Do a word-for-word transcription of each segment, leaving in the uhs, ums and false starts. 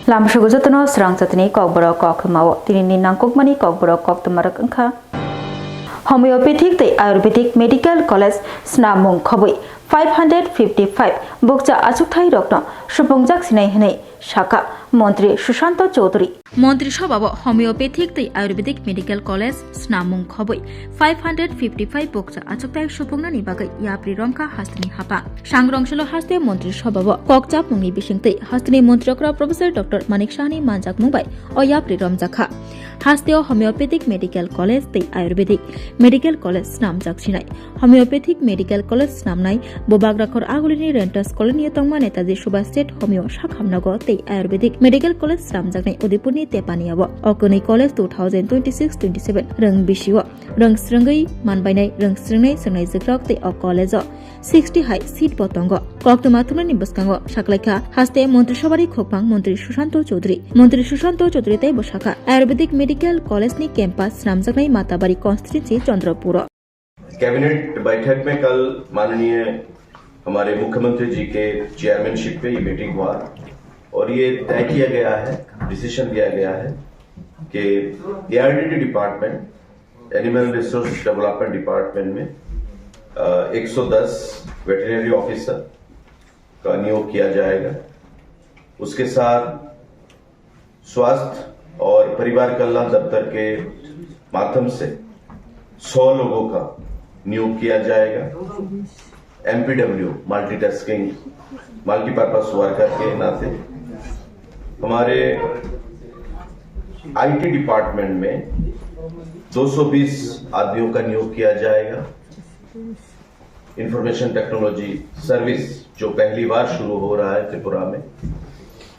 Lamsugo jotono srang jatini kokborok koktwmao. Tinini nangkukmani kokborok koktwmarok wngkha: Homeopathic tei Ayurvedic Medical College snamung khobwi five hundred fifty-five bukcha achukthai rokno supungjak sinai hwnwi sakha Montri Sushanto Chowdhury. Montri Sobhao Homeopathic tei Ayurvedic Medical College snamung khobwi five hundred fifty-five bukcha achukthai supungnani bagwi yapri romkha hasteni hapang. Sangrong salo haste Montri Sobhao kokchapmungni bisingtwi hasteni Montri okra Professor Doctor Manik Sahani manjakmung bai o yapri romjakha. Hasteo Homeopathic Medical College tei Ayurvedic Medical College snamjak sinai. Homeopathic Medical College snamnai bo Bagrakhor Agulini Rentas Colony-o tongma Netaji Subhash State Homeo Sakhamnago tei Ayurvedic Medical College snamjaknai Udaipurni Tepaniao. O kwnwi college two thousand twenty-six twenty-seven rwng bisio rwng srwngwi manbainai rwng srwngnai srwngnaijwkrok tei o college-o sixty hai seat bo tongo. Koktwma thumnani bwskango saklaikha haste Montri Sobhani khokphang Montri Sushanto Chowdhury. Montri Sushanto Chowdhury tei bwsakha Ayurvedic Medical College ni campus snamjaknai Matabari constituency Chandrapuro. Cabinet बैठक में कल माननीय हमारे मुख्यमंत्री जी के चेयरमैनशिप पे ये मीटिंग हुआ और ये तय किया गया है, डिसीजन लिया गया है कि एआरडीडी department, animal resource development department में अ, एक सौ दस वेटरनरी ऑफिसर का नियोग किया जाएगा। उसके साथ स्वास्थ्य और परिवार कल्याण दफ्तर के माध्यम से सौ लोगों का नियोग किया जाएगा। एमपीडब्ल्यू, मल्टीटास्किंग, मल्टीपर्पस वर्कर के नाते हमारे आईटी डिपार्टमेंट में दो सौ बीस आदमियों का नियोग किया जाएगा। इंफॉर्मेशन टेक्नोलॉजी सर्विस जो पहली बार शुरू हो रहा है त्रिपुरा में,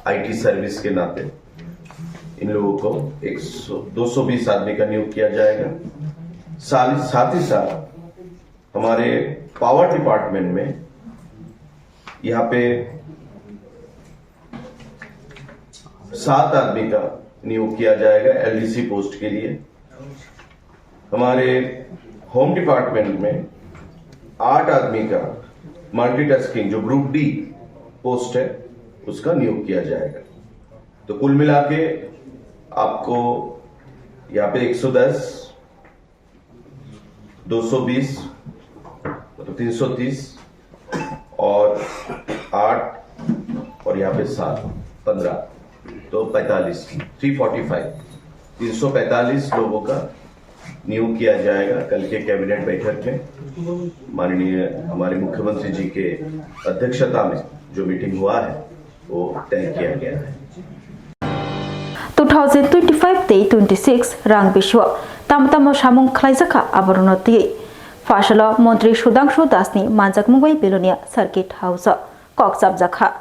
आईटी सर्विस के नाते इन लोगों को एक सौ, दो सौ बीस आदमी का नियोग किया जाएगा। साल, साथ ही साथ हमारे पावर डिपार्टमेंट में यहाँ पे सात आदमी का नियोग किया जाएगा एलडीसी पोस्ट के लिए। हमारे होम डिपार्टमेंट में आठ आदमी का मल्टीटास्किंग, जो ग्रुप डी पोस्ट है, उसका नियोग किया जाएगा। तो कुल मिला के आपको यहाँ पे एक सौ दस, दो सौ बीस, मतलब तीन सौ तीस और आठ और यहाँ पे सात, पन्द्रह, तो पैंतालीस, थ्री फोर्टी फाइव, तीन सौ पैंतालीस लोगों का नियोग किया जाएगा। कल के कैबिनेट बैठक में माननीय हमारे मुख्यमंत्री जी के अध्यक्षता में जो मीटिंग हुआ है, वो तय किया गया है। Two thousand twenty-five tei twenty-six rang bisio tamo tamo samung khlaijakha aborokno twiwi. Phasalo Montri Sudhangshu Dasni manjakmung bai Belonia Circuit House-o kok chapjakha.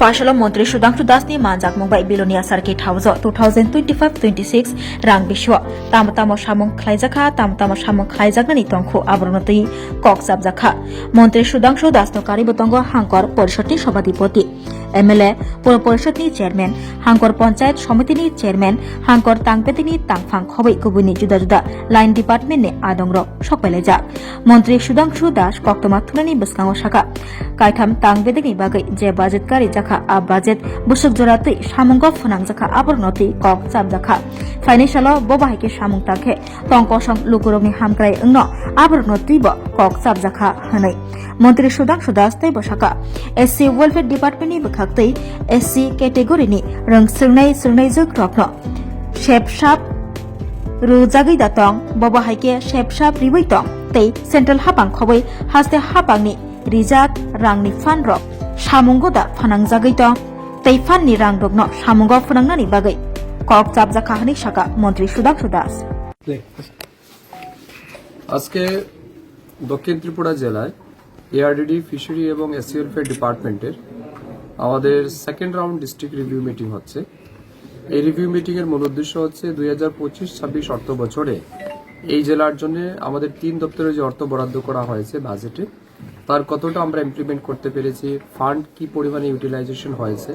Phasalo Montri Sudhangshu Dasni manjakmung bai Belonia Circuit House-o two thousand twenty-five twenty-six rang bisio tamo tamo samung khlaijakha, tamo tamo samung khlaijaknani tongkhu aborokno twiwi kok chapjakha. Montri Sudhangshu Dasno karwi bo tongo Hangkor Porishotni Sobhadipoti, M L A, Puro Porishotni Chairman, Hangkor Panchayat Somitini Chairman, Hangkor Tangbedini tangphang khobwi kubuni juda juda line departmentni adongrok sokpailaijak. Montri Sudhangshu Das koktwma thumnani bwskango sakha, kaitham tangbedini bagwi je budget karijakha, a budget bwswk jora twi samungo phwnangjakha, aborokno twi kok chapjakha. Phainai salo bo bahai khe samung ta khe tong kosong lukurokni hamkrai wngno aborokno twibo kok chapjakha hwnwi Montri Sudhangshu Das tei bwsakha S C Welfare Department ni bwkhaktwi S C category ni rwng swngnai swngnai jwk rokno sepsap rwjagwi da tong, bobo hai khe sepsap riwi tong tei central hapang khobwi haste hapangni rijak rangni fund rok samungo da phanangjagwi tong tei fund ni rang rokno samungo phwnangnani bagwi kok chapjakha hwnwi sakha Montri Sudhangshu Das. আজকে দক্ষিণ ত্রিপুরা জেলায় ARDD, fishery এবং SC welfare ডিপার্টমেন্টের আমাদের second round district review meeting হচ্ছে। এই রিভিউ মিটিংয়ের মূল উদ্দেশ্য হচ্ছে দুই হাজার পঁচিশ ছাব্বিশ অর্থ বছরে এই জেলার জন্য আমাদের তিন দপ্তরে যে অর্থ বরাদ্দ করা হয়েছে বাজেটে, তার কতটা আমরা ইমপ্লিমেন্ট করতে পেরেছি, ফান্ড কি পরিমাণে ইউটিলাইজেশন হয়েছে,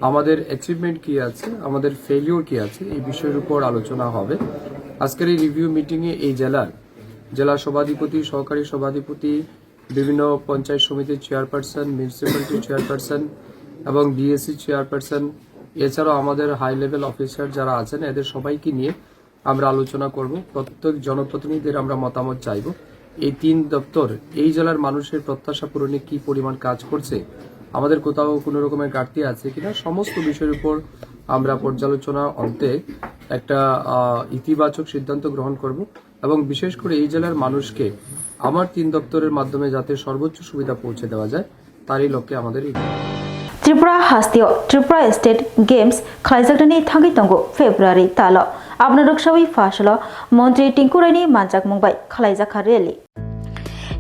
আমাদের অ্যাচিভমেন্ট কি আছে, আমাদের ফেলিওর কি আছে, এই বিষয়ের উপর আলোচনা হবে। আজকের এই রিভিউ মিটিংয়ে এই জেলার জেলা সভাধিপতি, সহকারী সভাধিপতি, বিভিন্ন পঞ্চায়েত সমিতির চেয়ারপারসন, মিউনিসিপ্যালিটির চেয়ারপারসন, এবং ডিএসসি চেয়ারপারসন, এছাড়াও আমাদের হাই লেভেল অফিসার যারা আছেন, এদের সবাইকে নিয়ে আমরা আলোচনা করব। প্রত্যেক জনপ্রতিনিধিদের আমরা মতামত চাইব। এই তিন দপ্তর এই জেলার মানুষের প্রত্যাশা পূরণে কি পরিমাণ কাজ করছে, আমাদের কোথাও কোনো রকমের ঘাটতি আছে কিনা, সমস্ত বিষয়ের উপর আমরা পর্যালোচনা অন্তে একটা, আহ, ইতিবাচক সিদ্ধান্ত গ্রহণ করব এবং বিশেষ করে এই জেলার মানুষকে আমার তিন দপ্তরের মাধ্যমে যাতে সর্বোচ্চ সুবিধা পৌঁছে দেওয়া যায়, তারই লক্ষ্যে আমাদের এই Tripura hasteo Tripura State Games khlaijaknani thangwi tongo February talo. Abono rwksawi phasalo Montri Tinku Royni manjakmung bai khlaijakha rally.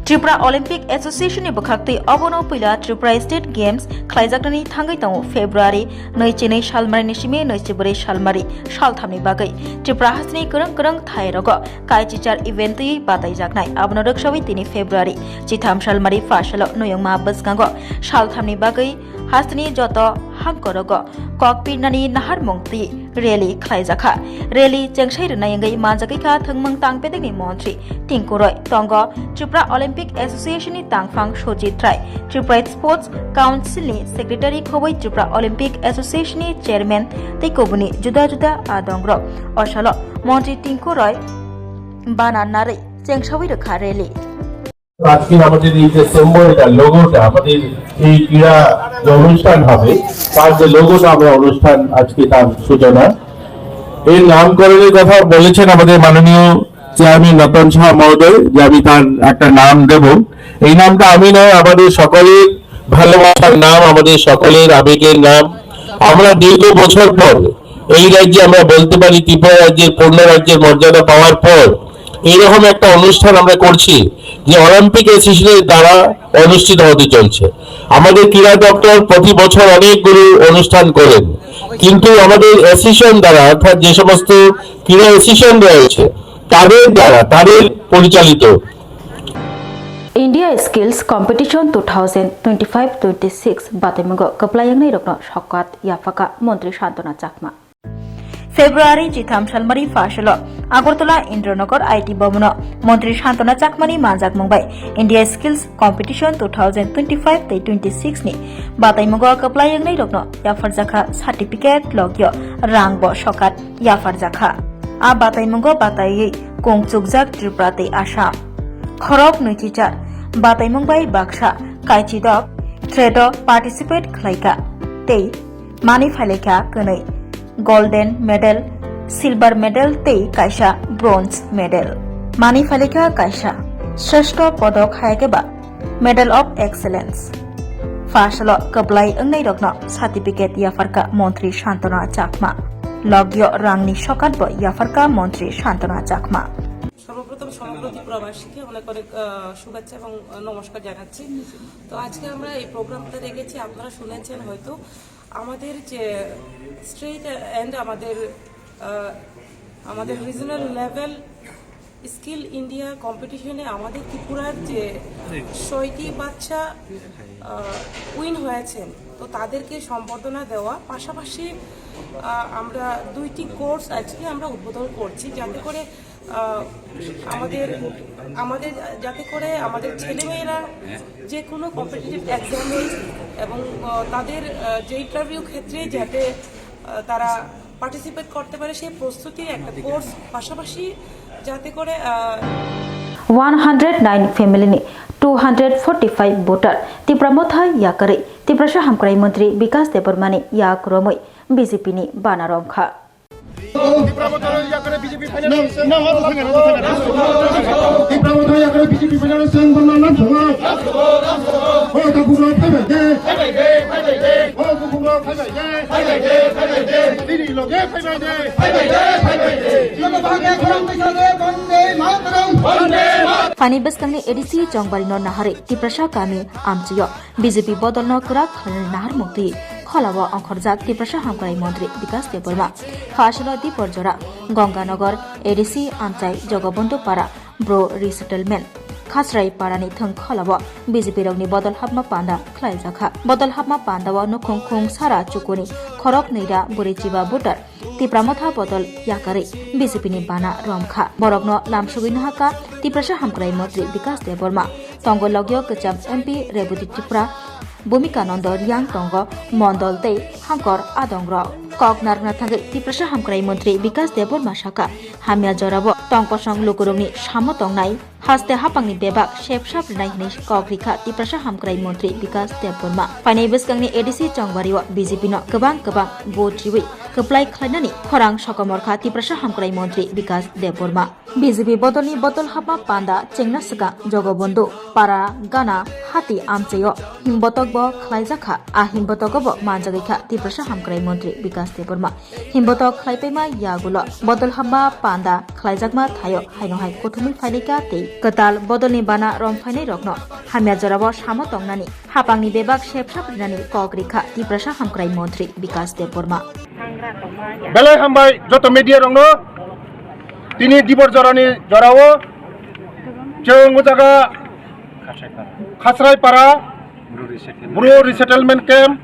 Tripura Olympic Association ni bwkhaktwi obono puila Tripura State Games khlaijaknani thangwi tongo February nui chi nui salmari ni simi nui chi bwrwi salmari salthamni bagwi Tripura hasteni kwrwng kwrwng thairogo kaichichar event twiwi bataijaknai. Abono rwksawi tini February chitham salmari phasalo nuyungma bwskango salthamni bagwi hasteni joto hamkorogo kok pirnani naharmung twi rally khlaijakha. Rally chengsai rwnai wngwi manjagwi kha thwngmung tangpedekni montri Tinku Roy, tongo Tripura Olympic Association ni tangphang Sojit Rai, Tripura Sports Council ni secretary khobwi Tripura Olympic Association ni chairman tei kubuni juda juda adongrok. Osalo montri Tinku Roy bana narwi chengsawi rwkha rally. আজকে আমাদের এই যে সিম্বলটা, লোগোটা, আমাদের এই ক্রীড়া যে অনুষ্ঠান হবে, তার যে লোগোটা আমরা অনুষ্ঠান আজকে তার সূচনা, এর নামকরণের কথা বলেছেন আমাদের মাননীয় চেয়ারম্যান রতন সাহা মহোদয়, যে আমি তার একটা নাম দেব। এই নামটা আমি নয়, আমাদের সকলের ভালোবাসার নাম, আমাদের সকলের আবেগের নাম। আমরা দীর্ঘ বছর পর এই রাজ্যে আমরা বলতে পারি, ত্রিপুরা রাজ্যের পূর্ণ রাজ্যের মর্যাদা পাওয়ার পর এইরকম একটা অনুষ্ঠান আমরা করছি, যে অলিম্পিক অ্যাসোসিয়েশনের দ্বারা অনুষ্ঠিত হতে চলছে। আমাদের ক্রীড়া দপ্তর প্রতি বছর অনেকগুলো অনুষ্ঠান করেন, কিন্তু আমাদের অ্যাসোসিয়েশন দ্বারা, অর্থাৎ যে সমস্ত ক্রীড়া অ্যাসোসিয়েশন রয়েছে, তাদের দ্বারা, তাদের পরিচালিত India Skills Competition two thousand twenty-five twenty-six bataimungo kwplai wngnai rokno sokat yaphaka Montri Santona Chakma. February chitham salmari phasalo Agartala Indranagar I T Bhavan o Montri Santona Chakmani manjakmung bai India Skills Competition two thousand twenty-five tei twenty-six ni bataimungo kwplai wngnai rokno yapharjakha certificate logio rang bo sokat yapharjakha. A bataimungo bataiwi kung chukjak Tripura tei Assam. Khorok nui chichar bataimung bai baksa kaichidok thread o participate khlaikha tei mani phailaikha kwnwi golden medal, silver medal tei kaisa bronze medal. Mani phailaikha kaisa sreshto podok hayakeba Medal of Excellence. Phasalo kwplai wngnai rokno certificate yapharkha Montri Santona Chakma. Logio rangni sokat bo yapharkha Montri Santona Chakma. সর্বপ্রথম সমগ্র ত্রিপুরাবাসীকে অনেক অনেক, আহ, শুভেচ্ছা এবং, আহ, নমস্কার জানাচ্ছি। তো আজকে আমরা এই প্রোগ্রামটা রেখেছি, আপনারা শুনেছেন হয়তো, আমাদের যে স্টেট অ্যান্ড আমাদের, আহ, আমাদের রিজনাল লেভেল স্কিল ইন্ডিয়া কম্পিটিশনে আমাদের ত্রিপুরার যে ছয়টি বাচ্চা, আহ, উইন হয়েছেন, তো তাদেরকে সম্বর্ধনা দেওয়া, পাশাপাশি, আহ, আমরা দুইটি কোর্স আজকে আমরা উদ্বোধন করছি, যাতে করে, আহ, আমাদের, আমাদের, যাতে করে আমাদের ছেলেমেয়েরা যে কোনো কম্পিটিটিভ এক্সামে এবং, আহ, তাদের, আহ, যে ইন্টারভিউ ক্ষেত্রে যাতে, আহ, তারা পার্টিসিপেট করতে পারে, সেই প্রস্তুতির একটা কোর্স, পাশাপাশি যাতে করে, আহ, One hundred nine family ni two hundred forty-five voter Tipra Motha yakarwi Tiprasa Hamkrai Montri Bikas Debbarma ni yak romwi B J P ni bana romkha. Tipra Motha yakare B J P final. Phani bwskangni A D C Chongbarino naharwi Tiprasa kami amchio B J P bodolno kwrak khlainani naharmung twi kholao ongkhorjak Tiprasa Hamkrai Montri Bikas Debbarma. Phasalo Dipor Jora, Ganganagar A D C amchai Jogobondhu Para, Bru Resettlement, Khasrai Parani thwng kholao B J P rokni bodol hapma panda khlaijakha. Bodol hapma pandao nukhung khung sara chukuni khorok nwi ra bwrwi chiba voter Tipra Motha bodol yakarwi B J P ni bana romkha. Borokno lamsogwi nahakha Tiprasa Hamkrai Montri Bikas Debbarma. Tongo logio kwcham M P Rebati Tripura, Bhumika Nando Riang tongo mondol tei hangkor adongrok. Kok narwkna thangwi Tiprasa Hamkrai Montri Bikas Debbarma sakha, hamya jorao tongkosong lukurokni samo tongnai, haste hapangni bebak sepsap rwnai hwnwi kok rikha Tiprasa Hamkrai Montri Bikas Debbarma. Phainai bwskangni A D C chongbario B J P no kwbang kwbang vote riwi kwplai khlainani khorang sokomorkha Tiprasa Hamkrai Montri Bikas Debbarma. B J P bodolni bodol hapma panda chengna swkang Jogobondhu para gana hati amchaio himbotok bo khlaijakha. A himbotogo bo manjagwi kha Tiprasa Hamkrai Montri Bikas Debbarma. Himbotok khlaipaima yagulo bodol hapma panda khlaijakma thaio haino hai kuthumwi phainaikha tei kwtal bodolni bana rom phainairokno hamya jorao samo tongnani, hapangni bebak sepsap rinani kok rikha Tiprasa Hamkrai Montri Bikas Debbarma. Belai hambai joto media rokno. Tini dibor jorani jorao chwng o jaga Khasraipara Bru Resettlement Camp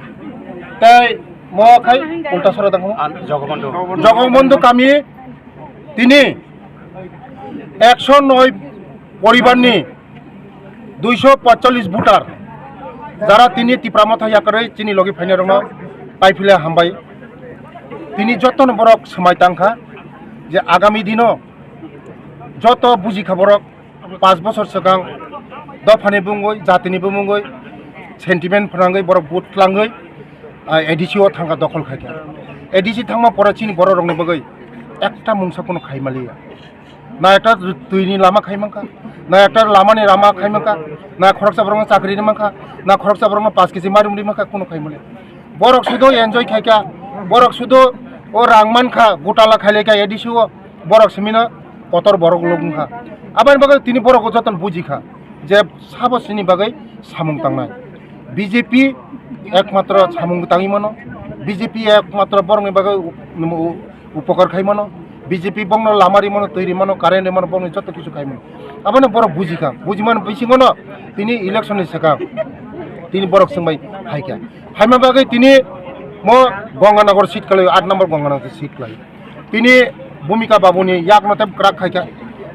tei mo khai ulta sora dango Jogobondhu kami tini ekso noi poribarni duiso poicholish voter, jara tini Tipra Motha yakarwi chini logi phainai rokno paiphile hambai. Tini jotono borok swmai tangkha je agami dino joto bujikha borok, panch bochor swkang dophani bumungwi, jatini bumungwi sentiment phrangwi borok vote twlangwi, ah, A D C o thangkha, dokhol khaikha. A D C thangma pore chini borok rokni bagwi ekta mungsa kuno khaimaliya. Na ekta twini lama khai mankha, na ekta lamani lama khai mankha, na khoroksa borokno chakri ri mankha, na khoroksa borokno paanch kg mairum ri mankha, kuno khai male. Borok sudo enjoy khaikha, borok sudo o rang mankha, gotala khailaikha A D C o, borok simino kotor borok lok wngkha. Aboni bagwi tini borok jotono bujikha je sabo sini bagwi samung tangnai. B J P ekmatro samung tangwi mano, B J P ekmatro borokni bagwi u-, u-, upokar khai mano, B J P bongno lama ri mano, twi ri mano, current ri mano, bongni joto kisu khai mano. Abono borok bujikha, bujimani bisingono tini election ni swkang tini borok swngbai phaikha. Phaima bagwi tini mo Ganganagar seat kalai, aat number Ganganagar seat kalai. Tini Bhumika Babuni yakno tep kwrak khaikha,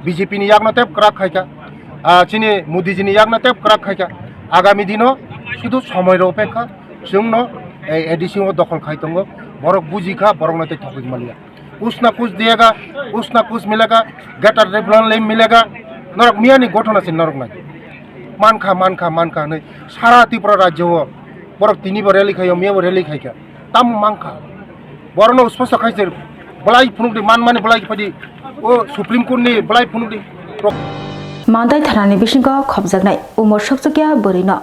B J P ni yakno tep kwrak khaikha, ah, chini Modi ji ni yakno tep kwrak khaikha. Agami dino sudu somoi rw opekha, chwngno ei A D C o dokhol khai tongo, borok bujikha, borokno tei thokwi maliya. Kuch na kuch diyega, kuch na kuch milega, greater development milega, norok miyani gothona se norok nai. Mankha, mankha, mankha hinwi sara Tripura rajyo o borok tinibo rally khaio, miyabo rally khaikha. Tamo mankha. Borokno uspasa khaisir, belai phunukdi, manmani belai phadi, o Supreme Court ni belai phunukdi. Mandai thanani bisingo khopjaknai umor sokchokya bwrwino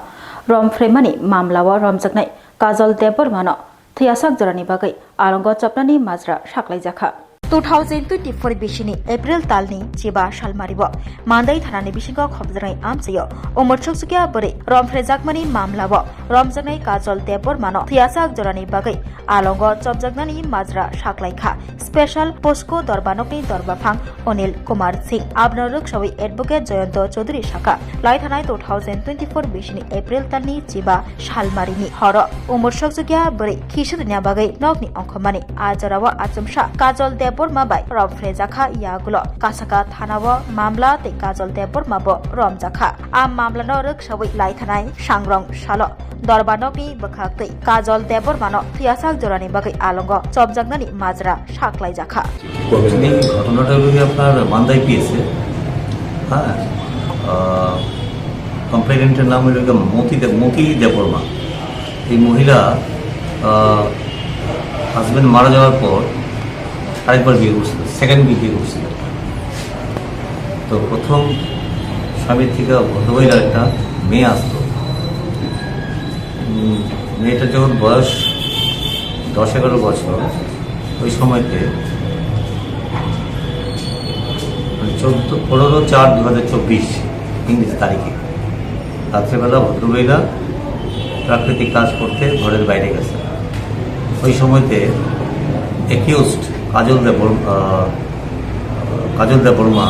rom phreimani mamlao romjaknai Kajol Debbarmano thwiyasak jorani bagwi alongo chopnani majra saklaijakha. Two thousand twenty-four bisini April talni chiba salmario Mandai thanani bisingo khopjaknai amchaio umor sokchokya bwrwi romphrejakmani mamlao romjaknai Kajol Debbarmano thwiyasak jorani bagwi alongo chopjaknani majra saklaikha special POCSO dorbanokni dorbaphang Anil Kumar Singh. Abono rwksawi Advocate Jayanta Chaudhary sakha, laithanai two thousand twenty-four bisini April talni chiba salmarini horo umor sokchokya bwrwi khisa rwna bagwi nokni ongkhormani a jorao achomsa Kajol Debbarma bai romphrejakha yagulo Kasaka thanao mamla tei Kajol Debbarma bo romjakha. A mamlano rwksawi laithanai sangrong salo dorbanokni bwkhaktwi Kajol Debbarmano thwiyasak jorani bagwi alongo chopjaknani majra saklaijakha. এই ঘটনাটা হলো গিয়ে আপনার মান্দাই পিএসএ, হ্যাঁ। আহ, কমপ্লেনেন্টের নাম হলো গিয়ে মতি দেব, মতি দেববর্মা। এই মহিলা, আহ, হাজব্যান্ড মারা যাওয়ার পর আরেকবার বিয়ে করছিল, সেকেন্ড বিয়ে করছিল। তো প্রথম স্বামীর থেকে ভদ্রমহিলার একটা মেয়ে আসতো। উম, মেয়েটার যখন বয়স দশ এগারো বছর, ওই সময়তে, মানে, চোদ্দ, পনেরো চার দু হাজার চব্বিশ ইংরেজি তারিখে রাত্রেবেলা ভদ্রমহিলা প্রাকৃতিক কাজ করতে ঘরের বাইরে গেছে। ওই সময়তে অ্যাকিউজড কাজল দেব, আহ, কাজল দেববর্মা,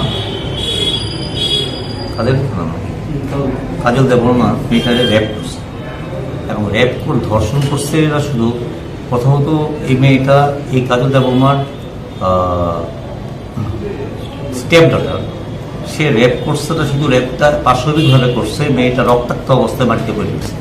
কাজল তো নাম নাকি? কাজল দেববর্মা মেয়েটারে রেপ করছে এবং রেপ করে ধর্ষণ করছে এরা শুধু। প্রথমত এই মেয়েটা, এই কাজল দেববর্মার, আহ, স্টেপ ডটার, সে রেপ করছে না, শুধু রেপটা পাশবিকভাবে করছে, মেয়েটা রক্তাক্ত অবস্থায় মাটিতে পড়ে গেছে।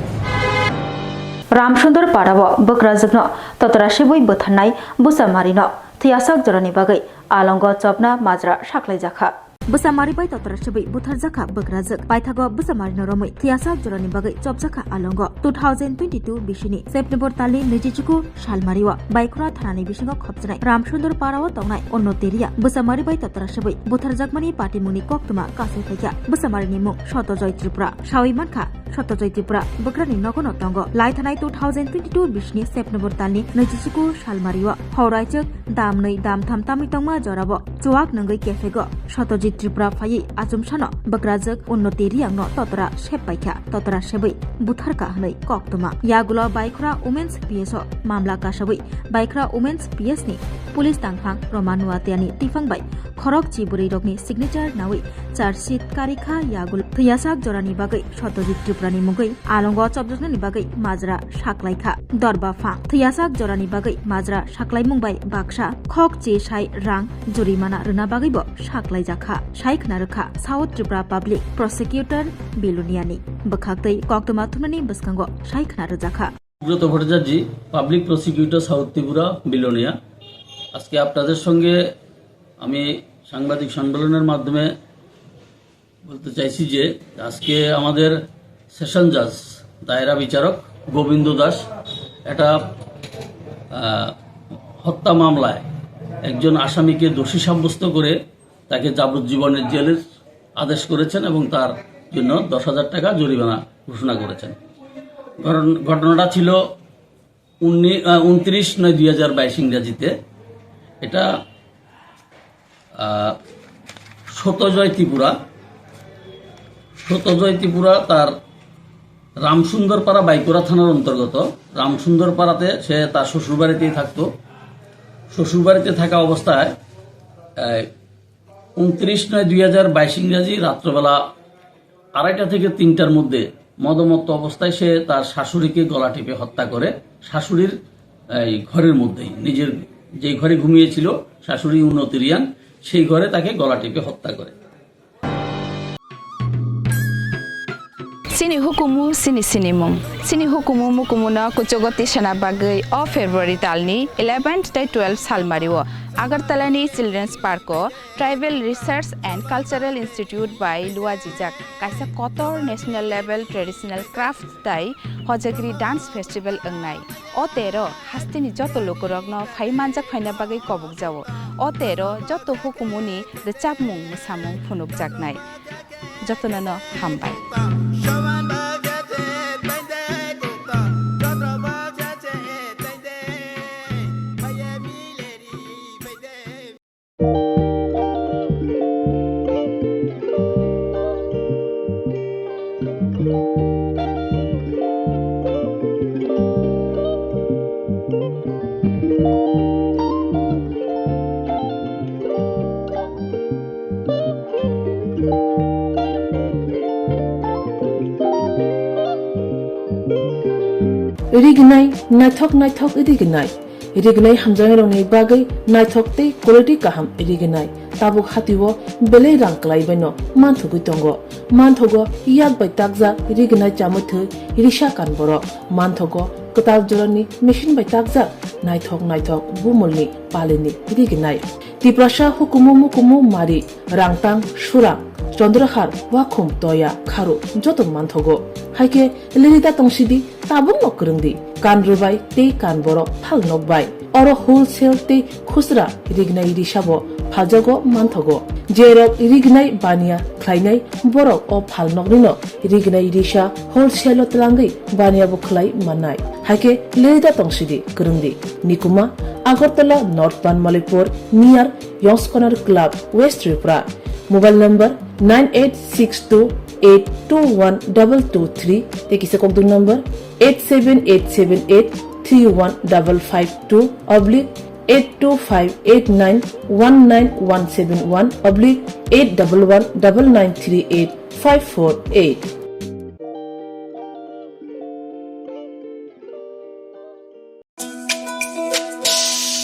Ramsundor parao bwkrajwkno totra sibwi butharnai bwsamarino thwiyasak jorani bagwi alongo chopna majra saklaijakha. Bwsamari bai totra sibwi butharjakha bwkrajwk. Paithago bwsamarino romwi thwiyasak jorani bagwi chopjakha alongo. Two thousand twenty-two bisini September talni naijichuku salmario Baikhora thanani bisingo khopchanai Ramsundor parao tongnai Unnoti Reang bwsamari bai totra sibwi butharjakmani patimungni koktwma kasai phaikha. Bwsamarini mung Sotojoy Tripura. Sawi mankha, Sotojoy Tripura bwkrani nogono tongo. Lai thanai two thousand twenty-two bisini September talni naijichuku salmario hor aichuk dam nwi dam tham tamwi tongma jorabo chuwak nungwi kephego Sotojoy Tripura phaiwi achomsano bwkrajwk Unnoti Reangno totra sep paikha, totra sebwi butharkha hwnwi koktwma. Yagulo Baikhora Women's P S o mamla kasawi Baikhora Women's P S ni police tangphang Roma Nuatiani tiphang bai khorok chi bwrwi rokni signature nawi charge sheet karikha. Yagulo thwiyasak jorani bagwi Sotojoy Tripurani mungwi alongo chopjaknani bagwi majra saklaikha. Dorba phang thwiyasak jorani bagwi majra saklaimung bai baksa khok chi sai rang jurimana rwna bagwibo saklaijakha, sai khna rwkha South Tripura Public Prosecutor Biloniani. Bwkhaktwi koktwma thumnani bwskango sai khna rwjakha. Subrata Bhattacharya, public prosecutor South Tripura, Belonia. আজকে আপনাদের সঙ্গে আমি সাংবাদিক সম্মেলনের মাধ্যমে বলতে চাইছি যে আজকে আমাদের সেশন জাজ, দায়রা বিচারক গোবিন্দ দাস একটা, আহ, হত্যা মামলায় একজন আসামিকে দোষী সাব্যস্ত করে তাকে যাবজ্জীবনের জেলের আদেশ করেছেন এবং তার জন্য দশ হাজার টাকা জরিমানা ঘোষণা করেছেন। ঘটন-, ঘটনাটা ছিল উনিশ, আহ, ঊনত্রিশ নয় দুই হাজার বাইশ ইংরাজিতে। এটা, আহ, সতজয় ত্রিপুরা, সতজয় ত্রিপুরা তার রামসুন্দরপাড়া বাইকুড়া থানার অন্তর্গত। রামসুন্দরপাড়াতে সে তার শ্বশুরবাড়িতেই থাকতো। শ্বশুরবাড়িতে থাকা অবস্থায়, আহ, ঊনত্রিশ নয় দুই হাজার বাইশ ইংরাজি রাত্রবেলা আড়াইটা থেকে তিনটার মধ্যে মদমত্ত অবস্থায় সে তার শাশুড়িকে গলা টিপে হত্যা করে। শাশুড়ির এই ঘরের মধ্যেই, নিজের যে ঘরে ঘুমিয়েছিল শাশুড়ি উন্নতি রিয়াং, সেই ঘরে তাকে গলা টিপে হত্যা করে। Chini hukumu, chini sinimung. Chini hukumu mukumuno kuchugo tisana bagwi o February talni eleventh tei twelve salmario Agartala ni Children's Park o Tribal Research and Cultural Institute bai luajijak kaisa kotor national level traditional craft tei hojagri dance festival wngnai. O tero hasteni joto lukurokno phai manjak phaina bagwi kobokjao. O tero joto hukumuni rwchapmung mwsamung phunukjaknai. Jotono no hambai. Rignai, naithok naithok rignai. Rignai hamjaknairokni bagwi naithok tei quality kaham rignai. Tabuk hatio belai rang kwlaibaino manthogwi tongo. Manthogo yak bai takjak rignai chamwi thwi risa kan borok. Manthogo kwtal jorani machine bai takjak naithok naithok bumulni palini rignai. Tiprasa hukumu mukumu mari, rangtang, surang, chondrahar, wakhum, toya, kharu joto manthogo. Haikhe lirida tongsidi, tabukno kwrwngdi, kan rwbai tei kan borok phal nokbai. Oro wholesale tei khusra rignai risabo phaljago manthogo. Jerok rignai baniya khlainai borok o phal noknino rignai risa wholesale o twlangwi baniya bo khlai mannai. Haikhe lirida tongsidi kwrwngdi. Nikuma, Agartala North Panmalipur near Yongs Corner Club, West Tripura. Mobile number nine eight six two eight two one double two three tei kisa kokdwng number eight seven eight seven eight three one double five two oblique eight two five eight nine one nine one seven one oblique eight double one double nine three eight five four eight.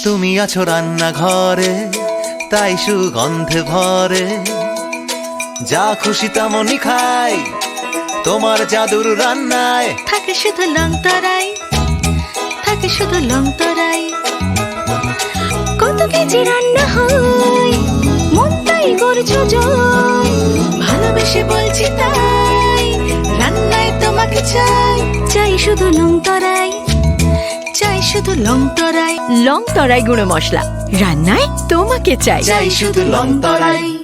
তুমি আছো রান্নাঘরে, তাই সুগন্ধে ভরে। যা খুশি তেমনই খাই, তোমার জাদুর রান্নায়। থাকে শুধু লং তরাই। শুধু লং তরাই। কত কেজি রান্না হয়, মনটাই করছো জয়। ভালোবেসে বলছি তাই, রান্নায় তোমাকে চাই। চাই শুধু লং তরাই, চাই শুধু লং তরাই। লং তরাই গুঁড়ো মশলা, রান্নায় তোমাকে চাই। চাই শুধু লং তরাই।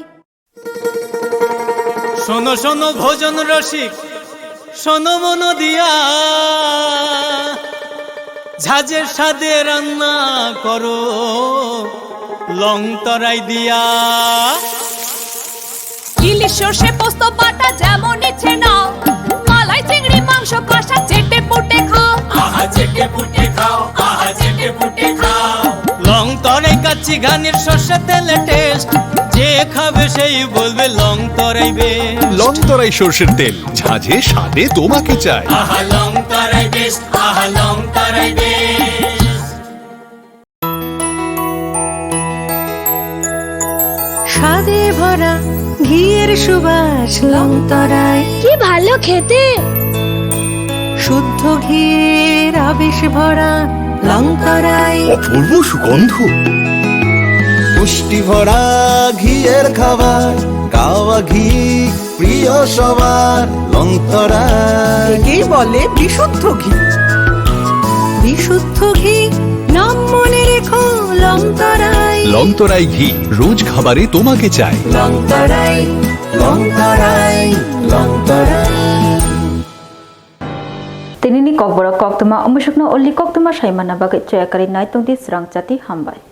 শোনো শোনো ভোজন রসিক, শোনো মন দিয়া, ঝাঁঝের স্বাদে রান্না করো লং তরাই দিয়া। ইলিশ সর্ষে পোস্ত বাটা যেমন ইচ্ছে নাও, মালাই চিংড়ি মাংস কষা চেটে পুটে খাও। আহা চেটে পুটে খাও, আহা চেটে পুটে খাও। লং তরাই কাচ্চি ঘানির সর্ষে তেলে টেস্ট, যে খাবে সেই বলবে লং তরাই বেস্ট। লং তরাই সর্ষের তেল, ঝাঁঝে স্বাদে তোমাকে চাই। আহা লং তরাই বেস্ট, আহা লং তরাই বেস্ট। স্বাদে ভরা ঘিয়ের সুবাস লং তরাই। কি ভালো খেতে। শুদ্ধ ঘিয়ের আবেশ ভরা লং তরাই। অপূর্ব সুগন্ধ। পুষ্টি ভরা ঘিয়ের খাবার, কাওয়া ঘি প্রিয় সবার লং তরাই। একেই বলে বিশুদ্ধ ঘি। বিশুদ্ধ ঘি, নাম মনে রেখো লং তরাই। লং তরাই ঘি, রোজ খাবারে তোমাকে চাই। লং তরাই, লং তরাই, লং তরাই। Tinini kokborok koktwma, omo sukno uli koktwma saimana bagwi choya karwi nai tongdi srang chati hambai.